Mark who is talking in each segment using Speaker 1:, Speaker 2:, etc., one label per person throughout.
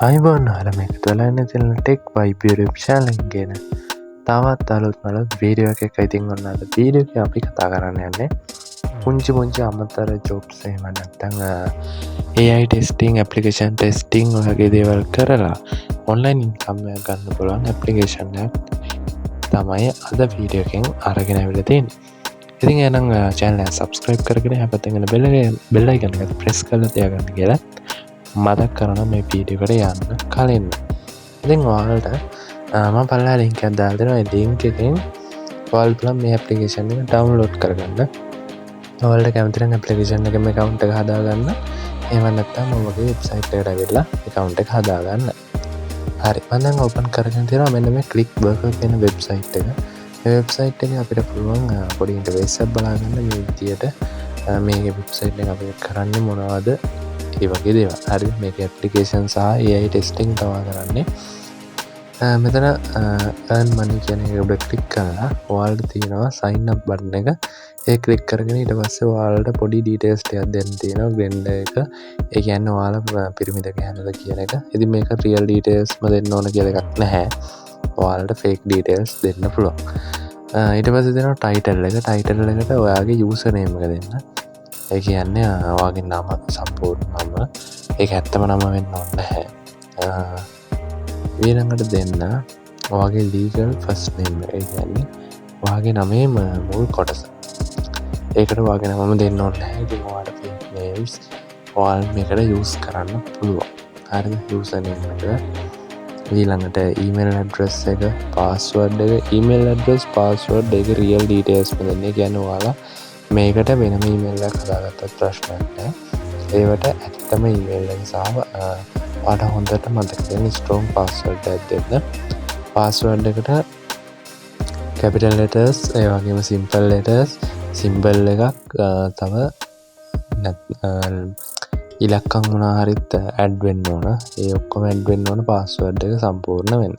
Speaker 1: ආයුබෝවන්, ඔයාලා මේ එකතු වෙලා ඉන්න තියෙන ටෙක් වයිබ් YouTube channel එකෙන් ගෙන තවත් අලුත් අලුත් වීඩියෝ එකක්. ඉතින් ඔන්න අද වීඩියෝ එකේ අපි කතා කරන්න යන්නේ පුංචි පුංචි අමතර ජොබ්ස්, එහෙම නැත්නම් AI testing, application testing වගේ දේවල් කරලා ඔන්ලයින් ඉන්කම් එකක් ගන්න පුළුවන් ඇප්ලිකේෂන් එකක් තමයි අද වීඩියෝ එකෙන් අරගෙන ඇවිල්ලා තියෙන්නේ. ඉතින් එහෙනම් චැනල් එක සබ්ස්ක්‍රයිබ් කරගෙන එහා පැත්තෙන් එන බෙල් අයිකන් එක ප්‍රෙස් කරලා තියාගන්න කියලා මතක් කරනවා මේ වීඩියෝ එකට යන්න කලින්. ඉතින් ඔයාලට මම පල්ලෙහා ලින්ක් එකක් දාලා දෙනවා. ඒ ලින්ක් එකෙන් ඔයාලට පුළුවන් මේ ඇප්ලිකේෂන් එක ඩවුන්ලෝඩ් කරගන්න. ඔයාලට කැමති නම් ඇප්ලිකේෂන් එකෙම ඇකවුන්ට් එක හදාගන්න. එහෙම නැත්නම් මම වගේ වෙබ්සයිට් එකට ඇවිල්ලා ඇකවුන්ට් එක හදාගන්න. හරි, මම දැන් ඕපන් කරගෙන තියෙනවා මෙන්න මේ ක්ලික් වර්කර් කියන වෙබ්සයිට් එක. මේ වෙබ්සයිට් එකේ අපිට පුළුවන් පොඩි ඉන්ටර්ෆේස් එකක් බලාගන්න මේ විදියට. මේකේ වෙබ්සයිට් එක අපි කරන්නේ මොනවද, ඒ වගේ දේවල්. හරි, මේක ඇප්ලිකේෂන් සහ AI testing තමයි කරන්නේ. මෙතන earn money කියන එක උඩ ක්ලික් කරලා ඔයාලට තියෙනවා sign up button එක. ඒ ක්ලික් කරගෙන ඊට පස්සේ ඔයාලට පොඩි ඩීටේල්ස් ටිකක් දෙන්න තියෙනවා. ජෙන්ඩර් එක, ඒ කියන්නේ ඔයාලා පිරිමිද ගැහැණුද කියන එක. ඉතින් මේක රියල් ඩීටේල්ස්ම දෙන්න ඕන කියලා එකක් නැහැ. ඔයාලට ෆේක් ඩීටේල්ස් දෙන්න පුළුවන්. ඊට පස්සේ දෙනවා ටයිටල් එක. ටයිටල් එකට ඔයාගේ යූසර් නේම් එක දෙන්න. ඒ කියන්නේ ඔයාගේ නම, සම්පූර්ණ නම. ඒක ඇත්තම නම වෙන්න ඕනේ නැහැ. ඊළඟට දෙන්න ඔයාගේ ලීගල් ෆස්ට් නේම් එක. ඒ කියන්නේ ඔයාගේ නමේ මුල් කොටස. ඒකට ඔයාගේ නමම දෙන්න ඕනේ නැහැ. ඉතින් ඔයාට ෆේක් නේම්ස් ඔයාලා මේකට යූස් කරන්න පුළුවන්. හරිද? යූසර් නේම් එක, ඊළඟට ඊමේල් ඇඩ්‍රස් එක, පාස්වර්ඩ් එක, ඊමේල් ඇඩ්‍රස්, පාස්වර්ඩ් එක රියල් ඩීටේල්ස්ම දෙන්න. ඒ කියන්නේ ඔයාලා මේකට වෙනම ඊමේල් එකක් හදාගත්තත් ප්‍රශ්නයක් නෑ. ඒවට ඇත්තම ඊමේල් එක සහ ඔයාලට හොඳට මතක තියෙන ස්ට්‍රෝං පාස්වර්ඩ් එකක් දෙන්න. පාස්වර්ඩ් එකට කැපිටල් ලෙටර්ස්, ඒ වගේම සිම්පල් ලෙටර්ස්, සිම්බල් එකක්, තව ඉලක්කම් මොනවා හරිත් ඇඩ් වෙන්න ඕන. ඒ ඔක්කොම ඇඩ් වෙන්න ඕන පාස්වර්ඩ් එක සම්පූර්ණ වෙන්න.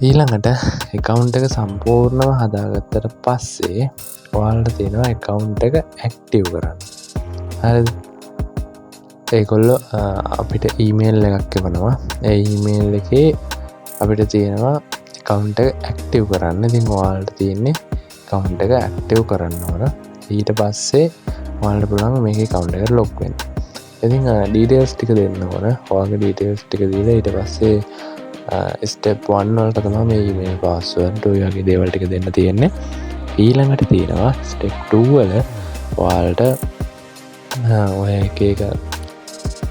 Speaker 1: ඊළඟට ඇකවුන්ට් එක සම්පූර්ණව හදාගත්තට පස්සේ ඔයාලට තියෙනවා ඇකවුන්ට් එක ඇක්ටිව් කරන්න. හරිද? ඒගොල්ලෝ අපිට ඊමේල් එකක් එවනවා. ඒ ඊමේල් එකේ අපිට තියෙනවා ඇකවුන්ට් එක ඇක්ටිව් කරන්න. ඉතින් ඔයාලට තියෙන්නේ ඇකවුන්ට් එක ඇක්ටිව් කරන්න ඕන. ඊට පස්සේ ඔයාලට පුළුවන් මේකේ ඇකවුන්ට් එකට ලොග් වෙන්න. ඉතින් ඩීටේල්ස් ටික දෙන්න ඕන. ඔයාගේ ඩීටේල්ස් ටික දීලා ඊට පස්සේ ස්ටෙප් 1 වලට තමයි මේ ඊමේල්, පාස්වර්ඩ් ඔය වගේ දේවල් ටික දෙන්න තියෙන්නේ. ඊළඟට තියෙනවා ස්ටෙප් 2 වල ඔයාලට ඔය එක එක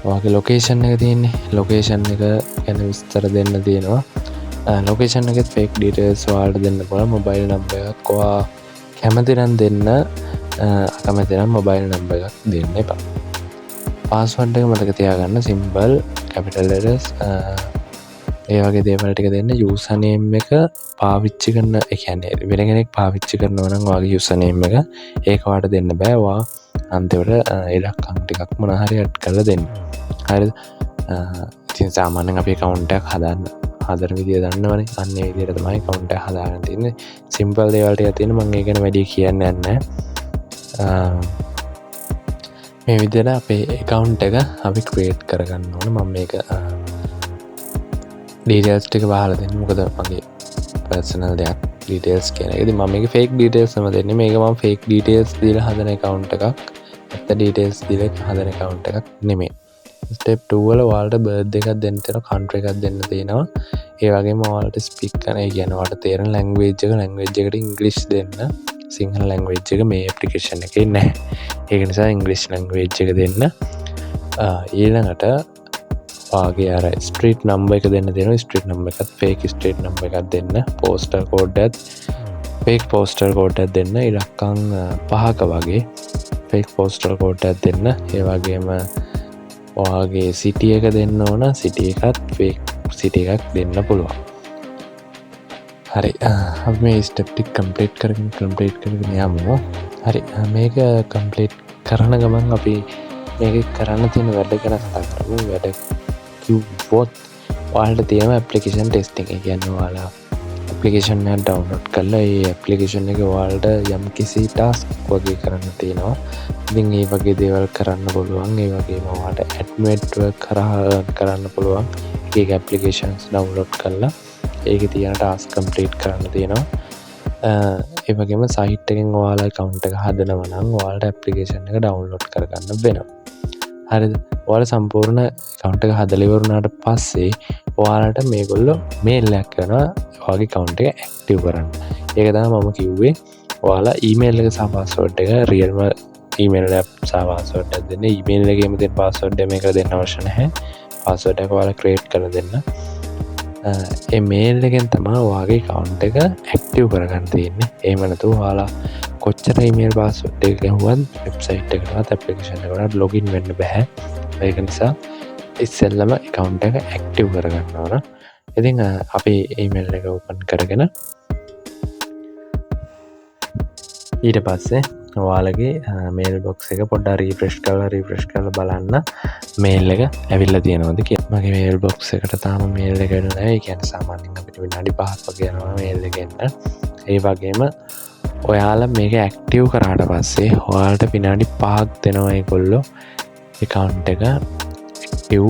Speaker 1: ඔයාගේ ලොකේෂන් එක තියෙන්නේ. ලොකේෂන් එක ගැන විස්තර දෙන්න තියෙනවා. ලොකේෂන් එකෙත් ෆේක් ඩීටේල්ස් ඔයාලට දෙන්න පුළුවන්. මොබයිල් නම්බර් එකක් ඔයා කැමති නම් දෙන්න, අකමැති නම් මොබයිල් නම්බර් එකක් දෙන්න එපා. පාස්වර්ඩ් එක මතක තියාගන්න, සිම්පල්, කැපිටල් ලෙටර්ස්, ඒ වගේ දේවල් ටික දෙන්න. යූසර් නේම් එක පාවිච්චි කරන, ඒ කියන්නේ වෙන කෙනෙක් පාවිච්චි කරනවා නම් ඔයාගේ යූසර් නේම් එක, ඒක ඔයාට දෙන්න බෑ. ඔයා අන්තිමට ඉලක්කම් ටිකක් මොනවා හරි ඇඩ් කරලා දෙන්න. හරිද? ඉතින් සාමාන්‍යයෙන් අපි ඇකවුන්ට් එකක් හදන විදිය දන්නවනේ. අන්න ඒ විදියට තමයි ඇකවුන්ට් එක හදාගන්න තියෙන්නේ. සිම්පල් දේවල් ටිකක් තියෙනවා. මම ඒ ගැන වැඩි කියන්න යන්නේ නෑ. මේ විදියට අපේ ඇකවුන්ට් එක අපි ක්‍රියේට් කරගන්න ඕන. මම මේක ඩීටේල්ස් ටික වහලා දෙන්න, මොකද මගේ පර්සනල් දෙයක් ඩීටේල්ස් කියන එක. ඉතින් මම මේක ෆේක් ඩීටේල්ස් තමයි දෙන්නේ. මේක මම ෆේක් ඩීටේල්ස් දීලා හදන ඇකවුන්ට් එකක්, ඇත්ත ඩීටේල්ස් දීලා හදන ඇකවුන්ට් එකක් නෙමෙයි. ස්ටෙප් 2 වල ඔයාලට බර්ත් එකක් දෙන්න තියෙනවා, කන්ට්‍රි එකක් දෙන්න තියෙනවා. ඒ වගේම ඔයාලට ස්පීක් කරන, ඒ කියන්නේ ඔයාලට තේරෙන ලැන්ග්වේජ් එක, ලැන්ග්වේජ් එකට ඉංග්‍රීසි දෙන්න. සිංහල ලැන්ග්වේජ් එක මේ ඇප්ලිකේෂන් එකේ නැහැ. ඒක නිසා ඉංග්‍රීසි ලැන්ග්වේජ් එක දෙන්න. ඊළඟට ඔයාගේ අර ස්ට්‍රීට් නම්බර් එක දෙන්න තියෙනවා. ස්ට්‍රීට් නම්බර් එකත් ෆේක් ස්ට්‍රීට් නම්බර් එකක් දෙන්න. පෝස්ටල් කෝඩ් එකත් ෆේක් පෝස්ටල් කෝඩ් එකක් දෙන්න. ඉලක්කම් 5ක වගේ ෆේක් පෝස්ටල් කෝඩ් එකක් දෙන්න. ඒ වගේම ඔයාගේ සිටි එක දෙන්න ඕන. සිටි එකත් ෆේක් සිටි එකක් දෙන්න පුළුවන්. හරි, අපි මේ ස්ටෙප් ටික කම්ප්ලීට් කරගෙන යමු. හරි, මේක කම්ප්ලීට් කරන ගමන් අපි මේක කරන්න තියෙන වැඩ ගැන කතා කරමු. වැඩ කිව්වොත් ඔයාලට තියෙන ඇප්ලිකේෂන් ටෙස්ටිං. ඒ කියන්නේ ඔයාලා ඇප්ලිකේෂන් එකක් ඩවුන්ලෝඩ් කරලා ඒ ඇප්ලිකේෂන් එක ඔයාලට යම් කිසි ටාස්ක් වගේ කරන්න තියෙනවා. ඉතින් ඒ වගේ දේවල් කරන්න පුළුවන්. ඒ වගේම ඔයාලට ඇඩ් නෙට්වර්ක් කරහා earn කරන්න පුළුවන්. එක එක ඇප්ලිකේෂන්ස් ඩවුන්ලෝඩ් කරලා ඒකේ තියෙන ටාස්ක් කම්ප්ලීට් කරන්න තියෙනවා. ඒ වගේම සයිට් එකෙන් ඔයාලා ඇකවුන්ට් එක හදනවා නම් ඔයාලට ඇප්ලිකේෂන් එක ඩවුන්ලෝඩ් කරගන්න වෙනවා. හරිද? ඔයාලා සම්පූර්ණ ඇකවුන්ට් එක හදලා ඉවර වුණාට පස්සේ ඔයාලට මේගොල්ලෝ මේල් එකක් කරනවා ඔයාගේ ඇකවුන්ට් එක ඇක්ටිව් කරන්න. ඒක තමයි මම කිව්වේ ඔයාලා ඊමේල් එක සහ පාස්වර්ඩ් එක රියල්ම ඊමේල් එක සහ පාස්වර්ඩ් එක දෙන්න. ඊමේල් එකේම තියෙන පාස්වර්ඩ් එක මේකට දෙන්න අවශ්‍ය නැහැ. පාස්වර්ඩ් එක ඔයාලා ක්‍රියේට් කරලා දෙන්න. ඒ මේල් එකෙන් තමයි ඔයාගේ ඇකවුන්ට් එක ඇක්ටිව් කරගන්න තියෙන්නේ. එහෙම නැතුව ඔයාලා කොච්චර ඊමේල් පාස්වර්ඩ් එක ගැහුවත් වෙබ්සයිට් එකටවත් ඇප්ලිකේෂන් එකටවත් ලොගින් වෙන්න බෑ. ඒක නිසා ඉස්සෙල්ලම ඇකවුන්ට් එක ඇක්ටිව් කරගන්න ඕන. ඉතින් අපි ඊමේල් එක ඕපන් කරගෙන ඊට පස්සේ ඔයාලගේ මේල් බොක්ස් එක පොඩ්ඩක් රීෆ්‍රෙෂ් කරලා බලන්න මේල් එක ඇවිල්ලා තියෙනවද කියලා. මගේ මේල් බොක්ස් එකට තාම මේල් එක ඇවිල්ලා නැහැ. ඒ කියන්නේ සාමාන්‍යයෙන් අපිට විනාඩි 5ක් වගේ යනවා මේල් එක එන්න. ඒ වගේම ඔයාලා මේක ඇක්ටිව් කරාට පස්සේ ඔයාලට විනාඩි 5ක් දෙනවා ඒගොල්ලෝ ඇකවුන්ට් එක ඇක්ටිව්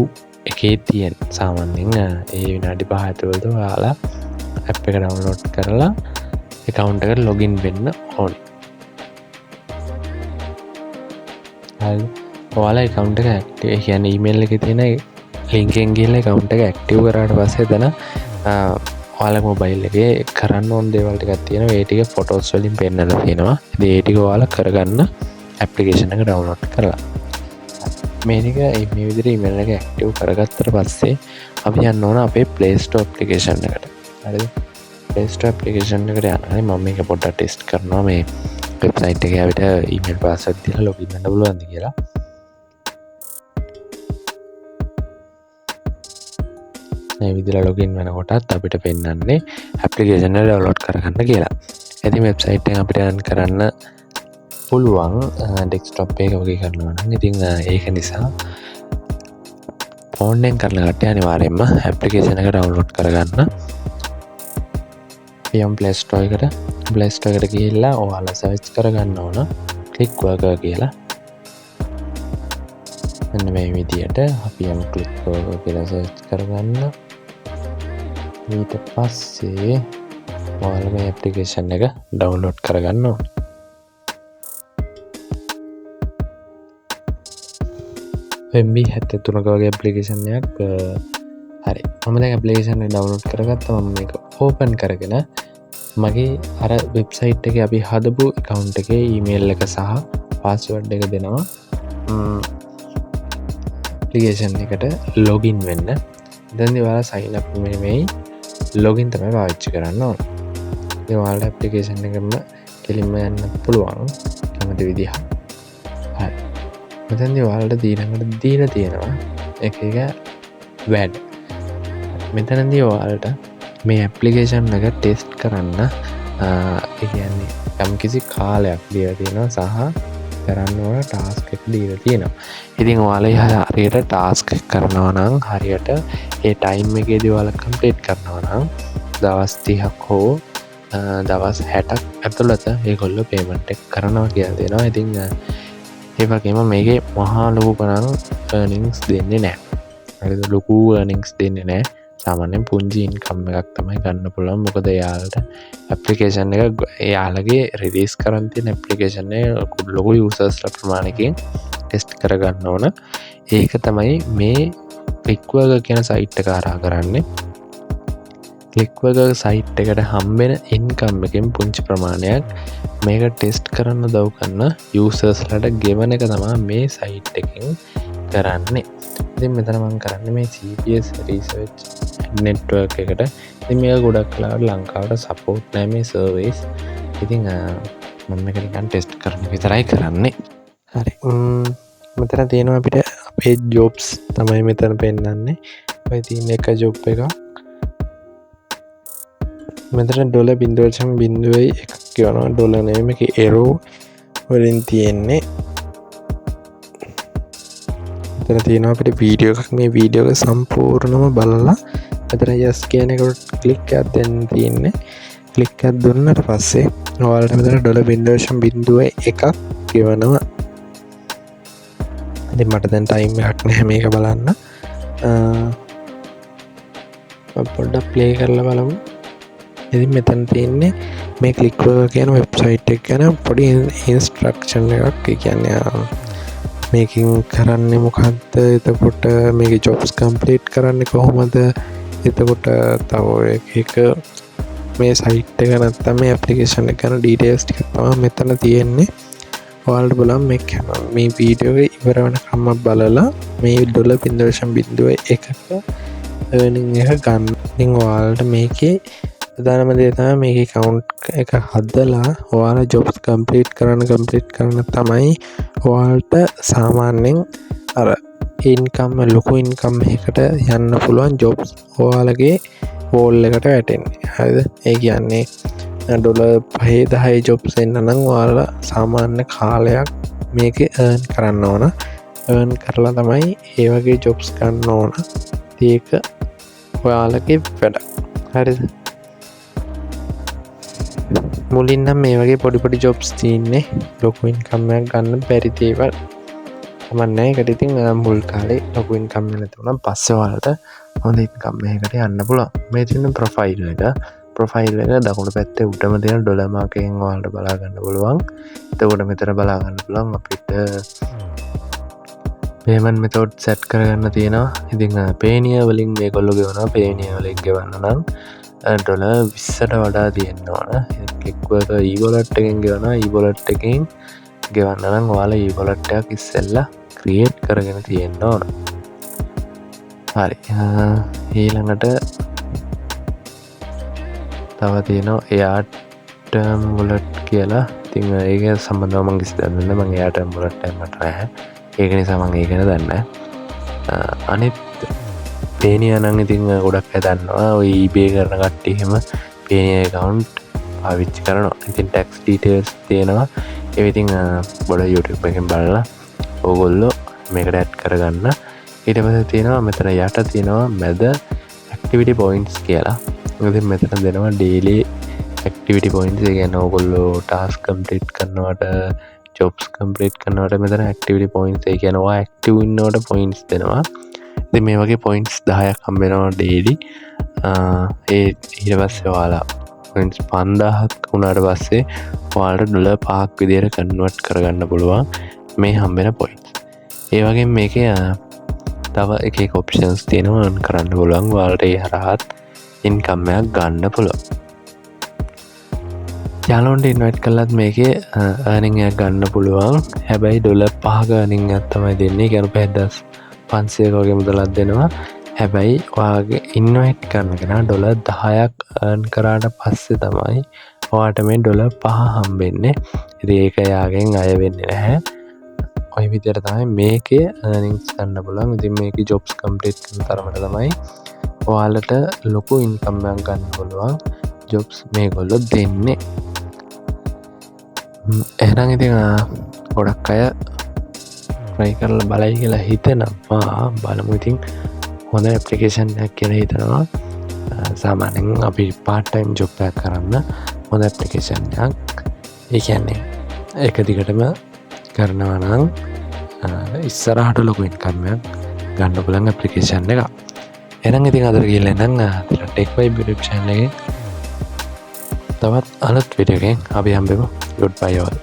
Speaker 1: එකේ තියෙන. සාමාන්‍යයෙන් ඒ විනාඩි 5 ඇතුළත ඔයාලා ඇප් එක ඩවුන්ලෝඩ් කරලා ඇකවුන්ට් එකට ලොගින් වෙන්න ඕනේ. හරි. ඔයාලා ඇකවුන්ට් එක ඇක්ටිව්, ඒ කියන්නේ ඊමේල් එකේ තියෙන ලින්ක් එකෙන් ගිහලා ඇකවුන්ට් එක ඇක්ටිව් කරාට පස්සේ එතන ඔයාලා මොබයිල් එකේ කරන්න ඕන දේවල් ටිකක් තියෙනවා. ඒ ටික ෆොටෝස් වලින් පෙන්නලා තියෙනවා. ඉතින් ඒ ටික ඔයාලා කරගන්න ඇප්ලිකේෂන් එක ඩවුන්ලෝඩ් කරලා. මේ ටික මේ විදිහට ඊමේල් එක ඇක්ටිව් කරගත්තට පස්සේ අපි යන්න ඕන අපේ Play Store application එකට. හරිද? Play Store application එකට යන්න. හරි, මම මේක පොඩ්ඩක් ටෙස්ට් කරනවා මේ වෙබ්සයිට් එකේ අපිට ඊමේල් පාස්වර්ඩ් දීලා ලොගින් වෙන්න පුළුවන්ද කියලා. මේ විදිහට ලොගින් වෙනකොටත් අපිට පෙන්වන්නේ ඇප්ලිකේෂන් එක ඩවුන්ලෝඩ් කරගන්න කියලා. ඉතින් වෙබ්සයිට් එකෙන් අපිට earn කරන්න පුළුවන් ඩෙස්ක්ටොප් එක වගේ කරනවා නම්. ඉතින් ඒක නිසා ෆෝන් එකෙන් කරන කට්ටිය අනිවාර්යයෙන්ම ඇප්ලිකේෂන් එක ඩවුන්ලෝඩ් කරගන්න. අපි යමු Play Store එකට. Play Store එකට ගිහිල්ලා ඔයාලා සර්ච් කරගන්න ඕන ක්ලික් වර්කර් කියලා. මෙන්න මේ විදියට අපි යමු ක්ලික් වර්කර් කියලා සර්ච් කරගන්න. ඊට පස්සේ ඔයාලා මේ ඇප්ලිකේෂන් එක ඩවුන්ලෝඩ් කරගන්න ඕන. MB 73 වගේ ඇප්ලිකේෂන් එකක්. හරි, මම දැන් ඇප්ලිකේෂන් එක ඩවුන්ලෝඩ් කරගත්තා. මම මේක ඕපන් කරගෙන මගේ අර වෙබ්සයිට් එකේ අපි හදපු ඇකවුන්ට් එකේ ඊමේල් එක සහ පාස්වර්ඩ් එක දෙනවා. ඇප්ලිකේෂන් එකට ලොගින් වෙන්න. දැන් ඉතින් ඔයාලා සයින් අප් නෙමෙයි ලොගින් තමයි පාවිච්චි කරන්න ඕන. ඉතින් ඔයාලට ඇප්ලිකේෂන් එකම කෙලින්ම යන්න පුළුවන් කැමති විදිහ. හරි. මෙතනදී ඔයාලට ඊළඟට දීලා තියෙනවා එක එක වැඩ. මෙතනදී ඔයාලට මේ ඇප්ලිකේෂන් එක ටෙස්ට් කරන්න, ඒ කියන්නේ යම්කිසි කාලයක් දීලා තියෙනවා සහ කරන්න ඕන ටාස්ක් එක දීලා තියෙනවා. ඉතින් ඔයාලා හරියට ටාස්ක් එක කරනවා නම් හරියට ඒ ටයිම් එකේදී ඔයාලා කම්ප්ලීට් කරනවා නම් දවස් 30ක් හෝ දවස් 60ක් ඇතුළත ඒගොල්ලෝ පේමන්ට් එක කරනවා කියලා දෙනවා. ඉතින් ඒ වගේම මේකේ මහා ලොකු ගණන් earnings දෙන්නේ නැහැ. හරිද? ලොකු earnings දෙන්නේ නැහැ. සාමාන්‍යයෙන් පුංචි ඉන්කම් එකක් තමයි ගන්න පුළුවන්. මොකද එයාලට ඇප්ලිකේෂන් එක එයාලගේ රිලීස් කරන් තියෙන ඇප්ලිකේෂන් එක ලොකු යූසර්ස්ලා ප්‍රමාණයකින් ටෙස්ට් කරගන්න ඕන. ඒක තමයි මේ ක්ලික්වර්කර් කියන සයිට් එක හරහා කරන්නේ. ක්ලික්වර්කර් සයිට් එකට හම්බෙන ඉන්කම් එකෙන් පුංචි ප්‍රමාණයක් මේක ටෙස්ට් කරන්න උදව් කරන යූසර්ස්ලාට ගෙවන එක තමයි මේ සයිට් එකෙන් කරන්නේ. ඉතින් මෙතන මං කරන්නේ මේ CPS Research Network එකට. ඉතින් මේක ගොඩක් වෙලාවට ලංකාවට සපෝට් නෑ මේ සර්විස්. ඉතින් මම මේක නිකන් ටෙස්ට් කරන විතරයි කරන්නේ. හරි. මෙතන තියෙනවා අපිට අපේ ජොබ්ස් තමයි මෙතන පෙන්වන්නේ. ඔය තියෙන එක ජොබ් එකක්. මෙතන ඩොලර් බිංදුව දශම බිංදුවයි එකක් කියනවා. ඩොලර් නෙමෙයි මේකේ එරෝ වලින් තියෙන්නේ. මෙතන තියෙනවා අපිට වීඩියෝ එකක්. මේ වීඩියෝ එක සම්පූර්ණම බලලා මෙතන yes කියන එකට ක්ලික් එකක් දෙන්න තියෙන්නේ. ක්ලික් එකක් දුන්නට පස්සේ ඔයාලට මෙතන ඩොලර් 0.01ක් ගෙවනවා. ඉතින් මට දැන් ටයිම් එකක් නැහැ මේක බලන්න. පොඩ්ඩක් ප්ලේ කරලා බලමු. ඉතින් මෙතන තියෙන්නේ මේ ක්ලික් වර්කර් කියන වෙබ්සයිට් එක ගැන පොඩි ඉන්ස්ට්‍රක්ෂන් එකක්. ඒ කියන්නේ මේකෙන් කරන්නේ මොකද්ද, එතකොට මේකේ ජොබ්ස් කම්ප්ලීට් කරන්නේ කොහොමද, එතකොට තව එක එක මේ සයිට් එක නැත්තම් මේ ඇප්ලිකේෂන් එක ගැන ඩීටේල්ස් ටිකක් තමයි මෙතන තියෙන්නේ. ඔයාලට බලන්න මේ වීඩියෝ එක ඉවර වෙනකම්ම බලලා මේ ඩොලර් 0.01ක earning එක ගන්න. ඉතින් ඔයාලට මේකේ ප්‍රධානම දේ තමයි මේකේ ඇකවුන්ට් එක හදලා ඔයාලා ජොබ්ස් කම්ප්ලීට් කරන තමයි ඔයාලට සාමාන්‍යයෙන් අර ඉන්කම් ලොකු ඉන්කම් එකකට යන්න පුළුවන් ජොබ්ස් ඔයාලගේ වෝල් එකට වැටෙන්නේ. හරිද? ඒ කියන්නේ ඩොලර් 5 10 ජොබ්ස් එන්න නම් ඔයාලා සාමාන්‍ය කාලයක් මේකේ earn කරන්න ඕන. Earn කරලා තමයි ඒ වගේ ජොබ්ස් ගන්න ඕන. ඉතින් ඒක ඔයාලගේ වැඩ. හරිද? මුලින් නම් මේ වගේ පොඩි පොඩි ජොබ්ස් තියෙන්නේ. ලොකු ඉන්කම් එකක් ගන්න බැරි දේවල්. කමක් නෑ. ඒකට ඉතින් මුල් කාලේ ලොකු ඉන්කම් එක නැති වුණා පස්සේ ඔයාලට හොඳ ඉන්කම් එකකට යන්න පුළුවන්. මේ තියෙන ප්‍රොෆයිල් එක. ප්‍රොෆයිල් එක දකුණු පැත්තේ උඩම තියෙන ඩොලර් මාක් එකෙන් ඔයාලට බලා ගන්න පුළුවන්. එතකොට මෙතන බලා ගන්න පුළුවන් අපිට පේමන්ට් මෙතොඩ් සෙට් කරගන්න තියෙනවා. ඉතින් පේනියර් වලින් මේගොල්ලෝ ගෙවනවා. පේනියර් වලින් ගෙවන්න නම් ඩොලර් 20ට වඩා තියෙන්න ඕන. ක්ලික් වර්කර් ඊ වොලට් එකෙන් ගෙවනවා. ඊ වොලට් එකෙන් ගෙවන්න නම් ඔයාලා ඊ වොලට් එකක් ඉස්සෙල්ලා ක්‍රියේට් කරගෙන තියෙන්න ඕන. හරි. ඊළඟට තව තියෙනවා එයාටර්ම් වොලට් කියලා. ඉතින් ඒක සම්බන්ධව මං කිසි දෙයක් දන්නේ නැහැ. මං එයාටර්ම් වොලට් එක මට නැහැ. ඒක නිසා මං ඒක ගැන දන්නේ නැහැ. අනිත් පේනියර් නම් ඉතින් ගොඩක් අය දන්නවා. ඔය eBay කරන කට්ටිය එහෙම පේනියර් ඇකවුන්ට් පාවිච්චි කරනවා. ඉතින් ටැක්ස් ඩීටේල්ස් තියෙනවා. ඒ ඉතින් ගොඩ YouTube එකෙන් බලලා ඕගොල්ලෝ මේකට ඇඩ් කරගන්න. ඊට පස්සේ තියෙනවා මෙතන යට තියෙනවා මැද ඇක්ටිවිටි පොයින්ට්ස් කියලා. ඉතින් මෙතන දෙනවා ඩේලි ඇක්ටිවිටි පොයින්ට්ස්. ඒ කියන්නේ ඕගොල්ලෝ ටාස්ක් කම්ප්ලීට් කරනවට, ජොබ්ස් කම්ප්ලීට් කරනවට මෙතන ඇක්ටිවිටි පොයින්ට්ස්. ඒ කියන්නේ ඔයා ඇක්ටිව් ඉන්නවට පොයින්ට්ස් දෙනවා. ඉතින් මේ වගේ පොයින්ට්ස් 10ක් හම්බ වෙනවා ඩේලි. ඒ ඊට පස්සේ ඔයාලා පොයින්ට්ස් 5000ක් වුණාට පස්සේ ඔයාලට ඩොලර් 5ක් විදියට කන්වර්ට් කරගන්න පුළුවන් මේ හම්බෙන පොයින්ට්ස්. ඒ වගේම මේකේ තව එක එක ඔප්ෂන්ස් තියෙනවා earn කරන්න පුළුවන්. ඔයාලට ඒ හරහත් ඉන්කම් එකක් ගන්න පුළුවන්. යාළුවන්ට ඉන්වයිට් කළත් මේකේ earning එකක් ගන්න පුළුවන්. හැබැයි ඩොලර් 5ක earning එකක් තමයි දෙන්නේ. ඒ කියන්නේ රුපියල් 1500ක වගේ මුදලක් දෙනවා. හැබැයි ඔයාගේ ඉන්වයිට් කරන කෙනා ඩොලර් 10ක් earn කරාට පස්සේ තමයි ඔයාට මේ ඩොලර් 5 හම්බෙන්නේ. ඉතින් ඒක එයාගෙන් අය වෙන්නේ නැහැ. ඔය විදියට තමයි මේකේ earnings ගන්න පුළුවන්. ඉතින් මේකේ ජොබ්ස් කම්ප්ලීට් කරන තරමට තමයි ඔයාලට ලොකු ඉන්කම් එකක් ගන්න පුළුවන් ජොබ්ස් මේගොල්ලෝ දෙන්නේ. එහෙනම් ඉතින් ගොඩක් අය try කරලා බලයි කියලා හිතෙනවා. බලමු ඉතින් හොඳ ඇප්ලිකේෂන් එකක් කියලා හිතනවා. සාමාන්‍යයෙන් අපි පාර්ට් ටයිම් ජොබ් එකක් කරන්න හොඳ ඇප්ලිකේෂන් එකක්. ඒ කියන්නේ එක දිගටම කරනවා නම් ඉස්සරහට ලොකු ඉන්කම් එකක් ගන්න පුළුවන් ඇප්ලිකේෂන් එකක්. එහෙනම් ඉතින් අදට ගිහලා එන්නම් ටෙක් වයිබ් YouTube channel එකේ තවත් අලුත් වීඩියෝ එකකින් අපි හම්බෙමු. Goodbye all.